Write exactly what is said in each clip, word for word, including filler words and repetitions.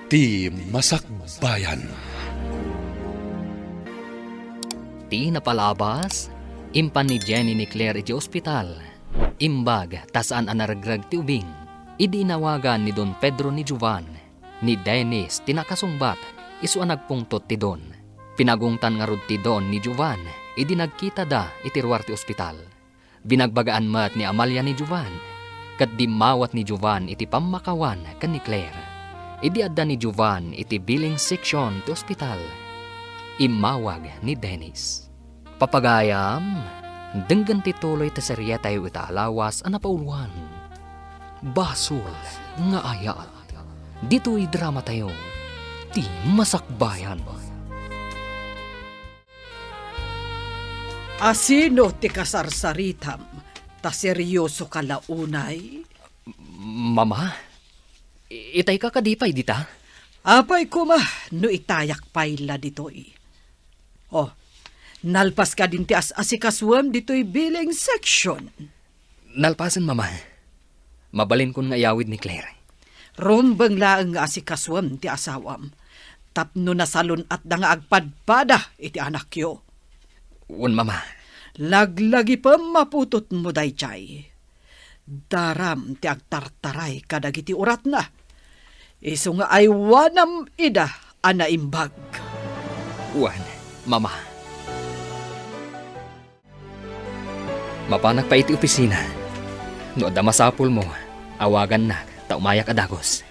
Ti Masakbayan. Ti napalabas, impan ni Jenny ni Claire iti ospital. Imbag ta saan a naregreg ti ubing. Idi inawagan ni Don Pedro ni Jovan, ni Dennis ti nakasungbat, isu a nagpungtot ti Don. Pinagungtan ngarud ti Don ni Jovan idi nagkitada iti ruar ti ospital. Binagbagaan met ni Amalia ni Jovan, ket dimmawat ni Jovan iti pammakawan ken ni Claire. Idi adda ni Jovan iti billing section ti ospital, immawag ni Dennis. Papagayam, denggen ti tuloy ti serietayo ita a lawas a napauluan, Basol nga Ayat. Ditoy dramatayo, Ti Masakbayan. Asino ti kasarsaritam? Ta seryoso ka la unay? Mama, i-, itay ka kadi pay dita? Apay koma no itayak pay la ditoy. Oh, nalpas kadin ti as-asikasuem ditoy billing section? Nalpasen, Mama. Mabalinkon nga iyawid ni Claire. Rumbeng laeng nga asikasuem ti asawam tapno nasalun-atda nga agpadpada iti anakyo. Wen, Mama. Laglagipem a putotmo daydiay. Daram ti agtartaray kadagiti uratna. Isu nga aywanam ida a naimbag. Wen, Mama. Mapanak pay iti opisina. No adda masapulmo, awagannak ta umayak a dagus.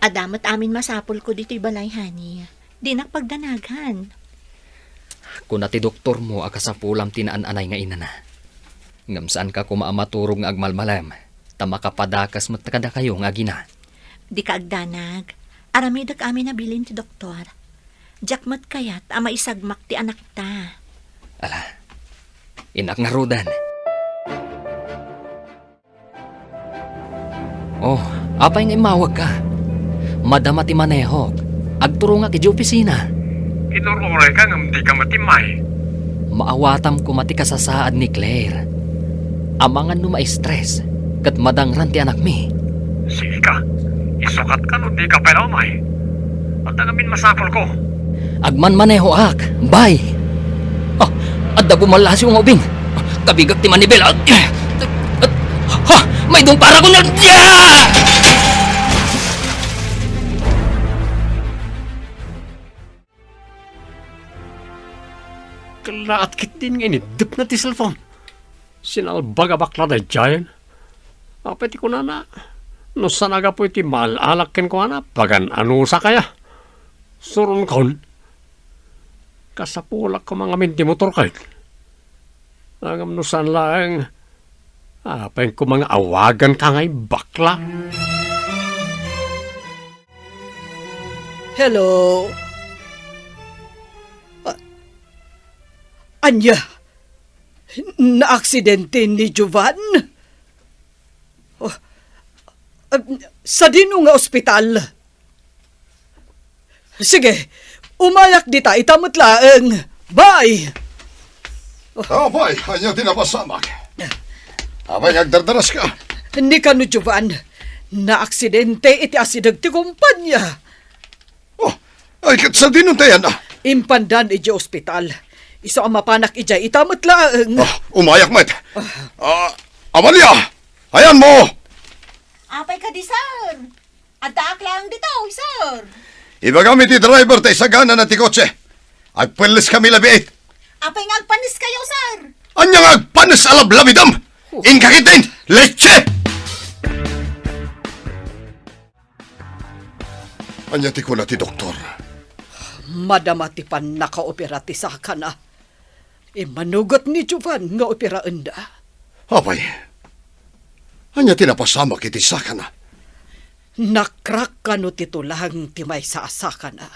Adda met amin masapulko ditoy balay, honey. Dinak pagdanaghan. Kuna ti doktormo a kasapulam ti naan-anay nga inana. Ngem saanka koma a maturog nga agmalmalem, ta makapadakas met kadakayo nga agina. Dika agdanag. Aramidek amin a bilin ti doktor. Diak met kayat a maisagmak ti anakta. Ala, innak ngaruden. Oh, apay nga immawagka? Madama ti manehok. Agturongak idiay opisina. Inur-urayka ngem dika matimmay. Maawatam koma ti kasasaad ni Claire. Amangan no ma-stress ket madangran ti anakmi. Sige ka. Isukatka no dika pay la umay. Adda ngamin masapulko. Agmanmanehoak. Bye. Ah, adda bumallasiw nga ubing. Kabigak ti manibela. Ha! Maidong para ko na. Kallaat ketdin nga iniddepna ti cellphone. Sinalbag a bakla daydiayen. Apay ti kunana? No saan a gapu iti maal-alak kenkuana, pagan-anusak aya. Suronkon. Kasapulak koma ngamin ti motor ket. Ngem no saan laeng, apay koma nga awaganka ngay bakla. Hello? A-, ania? Naaksidente ni Jovan? Oh, ah, sadino nga ospital? Sige, umayak dita, ita met laeng. Bye! Apay, ania ti napasamak? Apay, agdardaraska? Ni kano, Jovan, naaksidente iti asideg ti kumpanya. Oh, ay, ket sadino ti ayanna? Impandan idiay ospital. Isu a mapanak idiay, ita met laeng. Ah, umayak met. Ah. Ah, Amalia, ayanmo! Apay kadi, sir? Addaak laeng ditoy, sir. Ibagam iti driver ta isaganana ti kotse. Agpelleskayo labiit. Apay nga agpanneskayo, sir? Ania nga agpannes a lablabidem? Inka ketdin, leche! Ania ti kuna ti doktor? Madama ti pannakaopera ti sakana. Immanugot ni Jovan nga operaenda. Apay, ania ti napasamak iti sakana? Nakrak kano ti tulang ti maysa a sakana.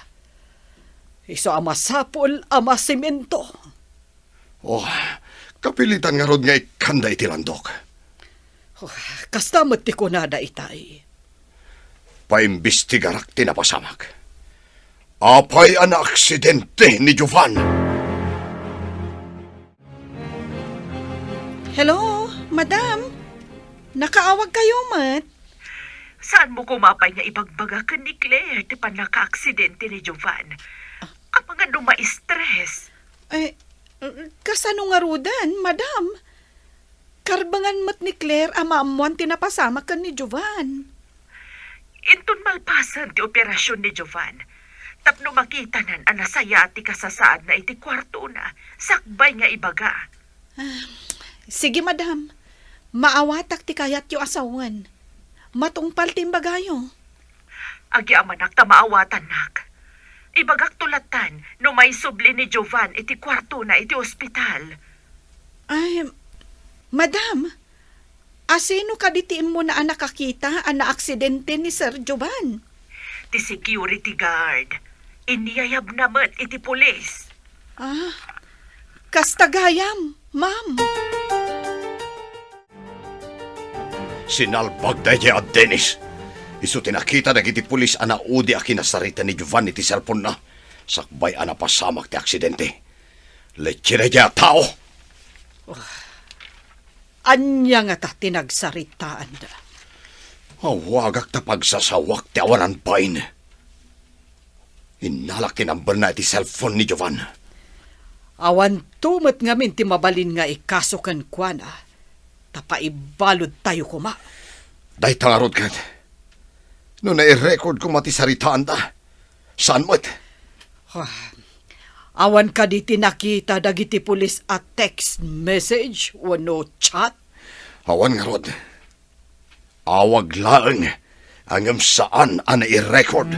Isu a masapul a masemento. Oh, kapilitan ngarud nga ikkanda iti landok. Oh, kasta met ti kunada itay. Paimbestigarak ti napasamak. Apay a naaksidente ni Jovan? Hello, madam. Nakaawagkayo met? Saanmo koma pay nga ibagbaga ken ni Claire ti pannakaaksidente ni Jovan? Amangan no ma-stress. Ay, kasano ngaruden, madam? Karbengan met ni Claire a maammoan ti napasamak ken ni Jovan. Inton malpasen ti operasion ni Jovan, tapno makitanan a nasayaat ti kasasaadna iti kuartona, sakbay nga ibaga. Ah, sige, madam. Maawatak ti kayatyo a sawen. Matungpal ti imbagayo. Agyamanak ta maawatannak. Ibagakto lattan no maisubli ni Jovan iti kuartona iti ospital. Ay, madam, asino kadi ti immuna a nakakita a naaksidente ni Sir Jovan? Ti security guard. Inyayabna met iti pulis. Ah, kasta gayam, ma'am. Sinalbag daydiay a Dennis. Isu ti nakita dagiti pulis a naudi a kinasarita ni Jovan iti cellphone-na, sakbay a napasamak ti aksidente. Letse daydiay a tao! Ania ngata ti nagsaritaanda? Awagak ta pagsasawak ti awanan bain. Innalak ti number-na iti cellphone ni Jovan. Awanto met ngamin ti mabalin nga ikaso kenkuana, ta paibaludtayo koma. Dayta ngarud ket, no nai-record koma ti saritaanda, saan met? Ah, awan kadi ti nakita dagiti pulis a text message wenno chat? Awan ngarud. Awag laeng, ngem saan a nai-record.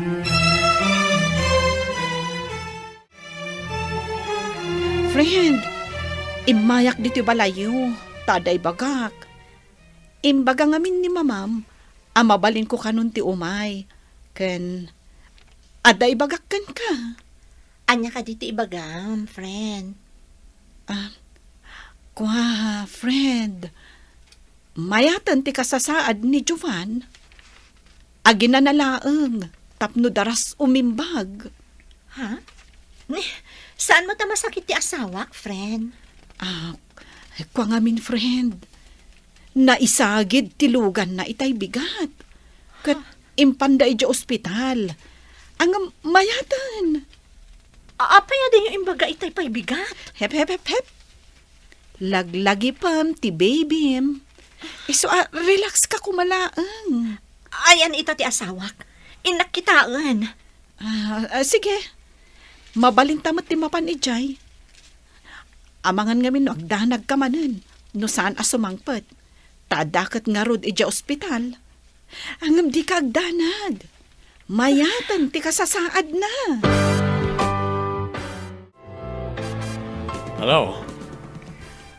Friend, immayak ditoy balayyo, ta adda ibagak. Imbaga ngamin ni mamam a mabalinko kanon ti umay, ken adda ibagak kenka. Ania kadi ti ibagam, friend? Ah, kua, friend. Mayaten ti kasasaad ni Jovan. Aginana laeng tapno daras umimbag. Ha? Ni, saan mo ta masakit ti asawak, friend? Ah, kua ngamin, friend. Naisagid ti luganna itay bigat. Ket impanda idiay ospital. Ngem mayaten. A-, apay a dinyo imbaga itay pay bigat? Hep, hep, hep, hep. Laglagipem ti babym. Isu a, relax ka koma laeng. Ayan ita ti asawak. Innak kitaen. Ah, ah, sige. Mabalinta met ti mapan idiay. Amangan ngamin no agdanagka manen, no saan a sumangpet. Ta adda ket ngarud idiay ospital. Ngem dika agdanag. Mayaten ti kasasaadna. Hello?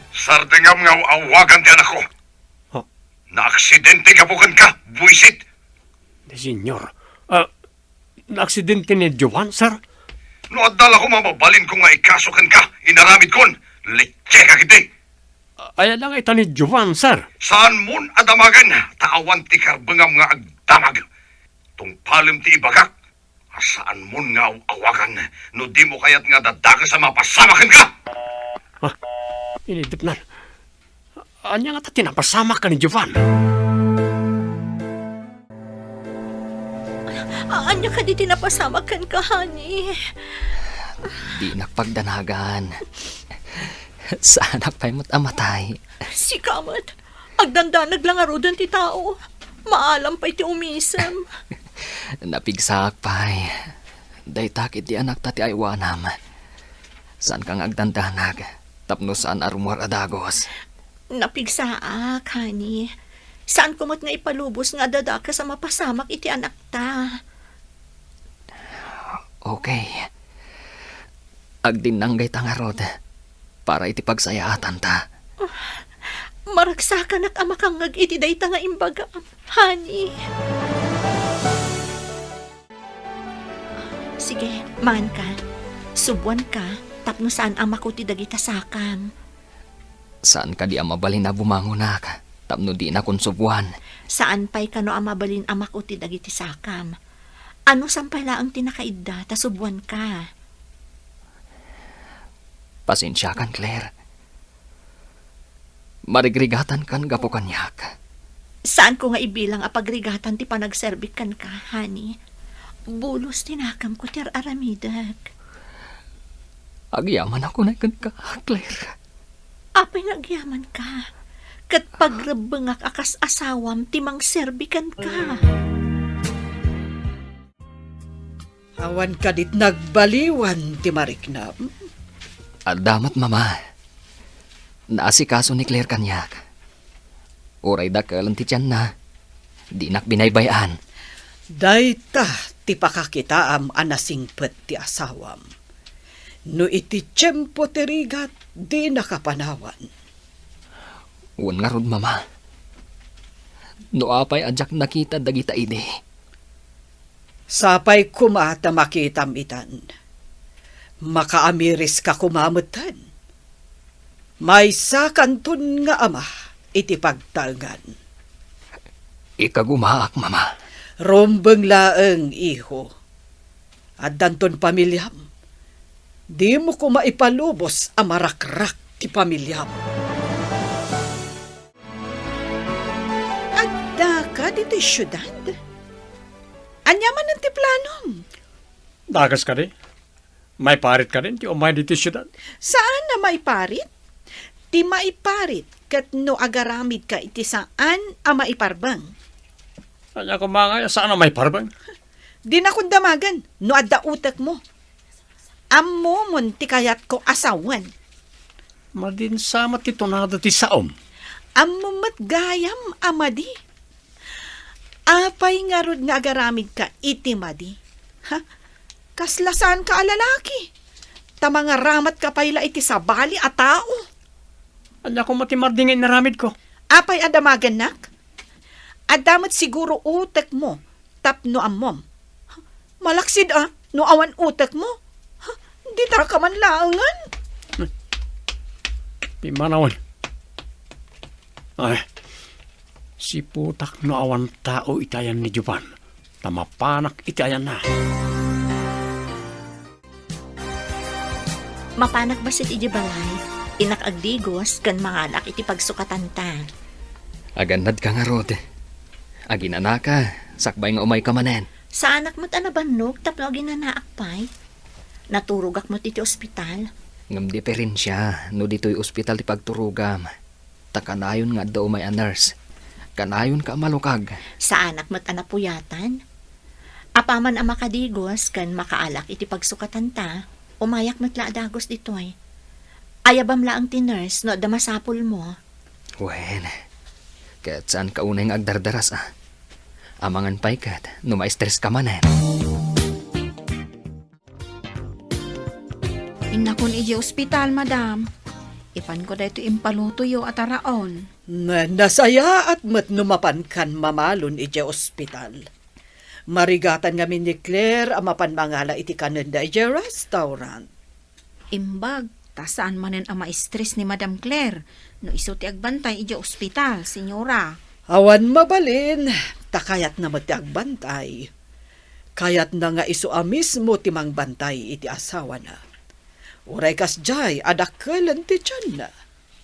Sardengam nga aw-awagan ti anakko. Huh? Naaksidente gapu kenka, buisit. Di, senyor. Ah, naaksidente ni Jovan, sir? No adda la koma mabalinko nga ikaso kenka, inaramidkon. Letseka ketdi. Aya la nga ita ni Jovan, sir? Saanmon a damagen, ta awan ti karbengam nga agdamag. Tungpalem ti ibagak, a saanmon nga aw-awagan no dimo kayat nga dadakes a mapasamak kenka. Ah, inidepnan. Ania ngata ti napasamak ken ni Jovan? A-, ania kadi ti napasamak kenka, honey? Dinak pagdanagan. Saanak pay met a matay. Sika met. Agdandanag la ngaruden ti tao. Maalam pay ti umisem. Napigsaak pay. Dayta ketdi anakta ti aywanam. Saanka nga agdandanag tapno saan a rummuar a dagus. Napigsaak, honey. Saanko met nga ipalubos nga adda dakes a mapasamak iti anakta. Okay. Agdinnanggayta ngarud para iti pagsayaatanta. Maragsakanak a makangngeg iti dayta nga imbagam, honey. Sige, maanka. Subuanka tapno saan a makuti dagita sakam. Saan kadi a mabalin a bumangonak tapno dinak unsubuan? Saan pay kano a mabalin a makuti dagiti sakam. Anusan pay laeng ti nakaidda ta subuanka. Pasensiakan, Claire. Marigrigatankan gapu kaniak. Saanko nga ibilang a pagrigatan ti panagserbik kenka, honey. Bulos ti nakamko ti ar-aramidek. Agyamanakon kenka, Claire. Apay nga agyamanka? Ket pagrebbengak a kas asawam ti mangserbi kenka. Awan kadi ti nagbaliwan ti mariknam? Adda met, Mama. Naasikaso ni Claire kaniak. Uray dakkel ti tianna, dinak binaybay-an. Dayta ti pakakitaam a nasingpet ti asawam. No iti tiempo ti rigat, dinaka panawan. Wen ngarud, Mama. No apay a diak nakita dagita idi. Sapay koma ta makitam itan. Makaamiriska koma metten. Maysakanton nga ama iti pagtaengan. Ikagumaak, Mama. Rumbeng laeng, iho. Addanton pamiliam. Dimo koma ipalubos a marakrak ti pamiliam. Addaka ditoy siudad? Ania manen ti planom? Dakes kadi? Maiparit kadin ti umay ditoy siudad? Saan a maiparit? Ti maiparit ket no agaramidka iti saan a maiparbeng. Ania koma nga saan a maiparbeng? Dinakon damagen no adda utekmo. Ammomon ti kayatko a sawen. Madin sa met ti tunada ti saom. Ammom met gayam a madi. Apay ngarud nga agaramidka iti madi? Ha? Kasla saanka a lalaki. Ta mangaramatka pay la iti sabali a tao. Ania koma ti madi nga inaramidko? Apay a damagennak? Adda met siguro utekmo tapno ammom. Malaksid a, no awan utekmo. Ditaka man laengen. Pimmanawen. Ay, siputak no awan tao iti ayan ni Jovan, ta mapanak iti ayanna. Mapanak bassit idiay balay, innak agdigos ken mangalak iti pagsukatanta. Agannadka ngarud. Aginanaka, sakbay nga umayka manen. Saanak met a nabannog tapno aginanaak pay. Naturogak met iti ospital. Ngem diferensia no ditoy ospital ti pagturogam. Ta kanayon nga adda umay a nurse. Kanayonka a malukag. Saanak met a napuyatan. Apaman a makadigos ken makaalak iti pagsukatanta, umayak met la a dagus ditoy. Ayabam laeng ti nurse no adda masapulmo. Wen, ket saanka unay nga agdardaras a. Amangan pay ket no ma-stress ka manen. Innakon idiay ospital, madam. Ipanko daytoy impalutoyo a taraon. Na-, nasayaat met no mapankan mamalon idiay ospital. Marigatan ngamin ni Claire a mapan mangala iti kanenda idiay restaurant. Imbag, ta saan manen a ma-stress ni Madam Claire no isu ti agbantay idiay ospital, senyora. Awan mabalin, ta kayatna met ti agbantay. Kayatna nga isu a mismo ti mangbantay iti asawana. Uray kasdiay a dakkelen ti tianna.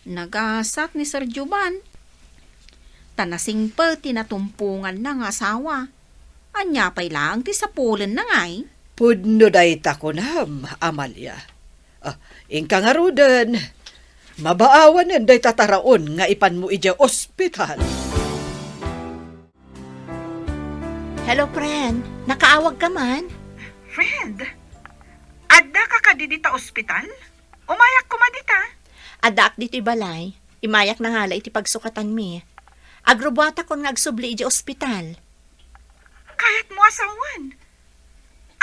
Nagasat ni Sir Jovan. Ta nasingpet ti natumponganna nga asawa. Ania pay laeng ti sapulenna ngay? Pudno dayta kunam, Amalia. Ah, inka ngaruden. Mabaawanen dayta taraon nga ipanmo idiay ospital. Hello, friend. Nakaawag ka man? Friend, adda ka kadi dita ospital? Umayak koma dita. Addaak ditoy balay. Imayak nangala iti pagsukatanmi. Agrubuatakon nga agsubli idiay ospital. Kayatmo a sawen?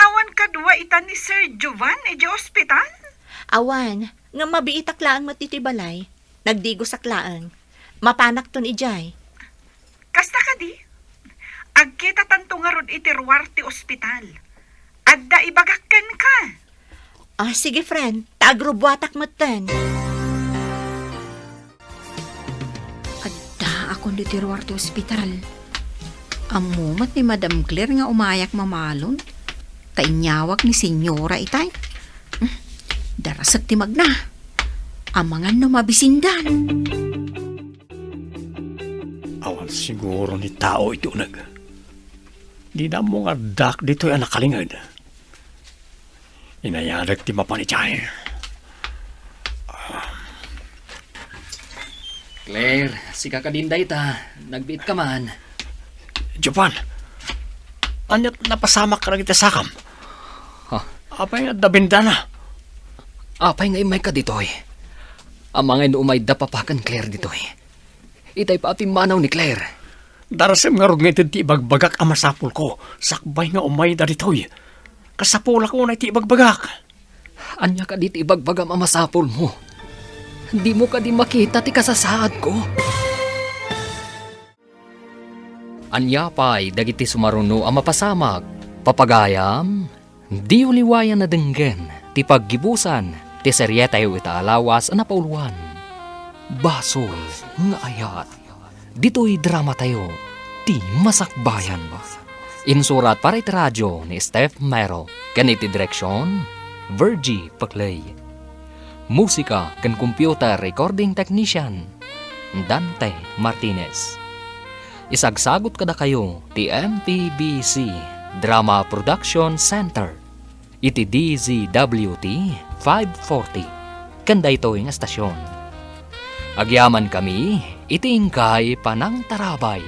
Awan kadua ita ni Sir Jovan idiay ospital? Awan, ngem mabiitak laeng met ditoy balay. Nagdigosak laeng. Mapanakton idiay. Kasta kadi? Agkitatanto ngarud iti ruar ti ospital. Adda ibagak kenka. Ah, sige, friend. Ta agrubuatak metten. Addaakon ditoy ruar ti ospital. Ammo met ni Madam Claire nga umayak mamalon. Ta inyawag ni Senyora itay. Hmm, darasek ti magna. Amangan no mabisindan. Awan Siguro ni tao iti uneg. Dina ammo nga addak ditoy a nakalinged. Inayadek ti mapan idiay. Claire, sika kadin dayta. Nagbiit ka man. Jovan, ania ti napasamak kadagiti sakam? Ha? Apay nga adda bendana? Apay nga immayka ditoy? Amangay no umayda papa ken Claire ditoy. Itay pay a pimmanaw ni Claire. Darasem ngarud nga ited ti ibagbagak a masapulko sakbay nga umayda ditoy. Kasapulak unay ti ibagbagak. Ania kadi ti ibagbagam a masapulmo? Dimo kadi makita ti kasasaadko? Ania pay dagiti sumaruno a mapasamak? Papagayam, diyo liwayan a denggen ti paggibusan ti serietayo ita a lawas a napauluan, Basol nga Ayat. Ditoy dramatayo, ti Masakbayan. Insurat para iti radio ni Steph Mero, ken iti direksion, Virgie Paclay. Musika ken computer recording technician, Dante Martinez. Isagsagut kadakayo ti M P B C Drama Production Center iti D Z W T five forty ken daytoy nga estasion. Agyamankami iti inkay panangtarabay.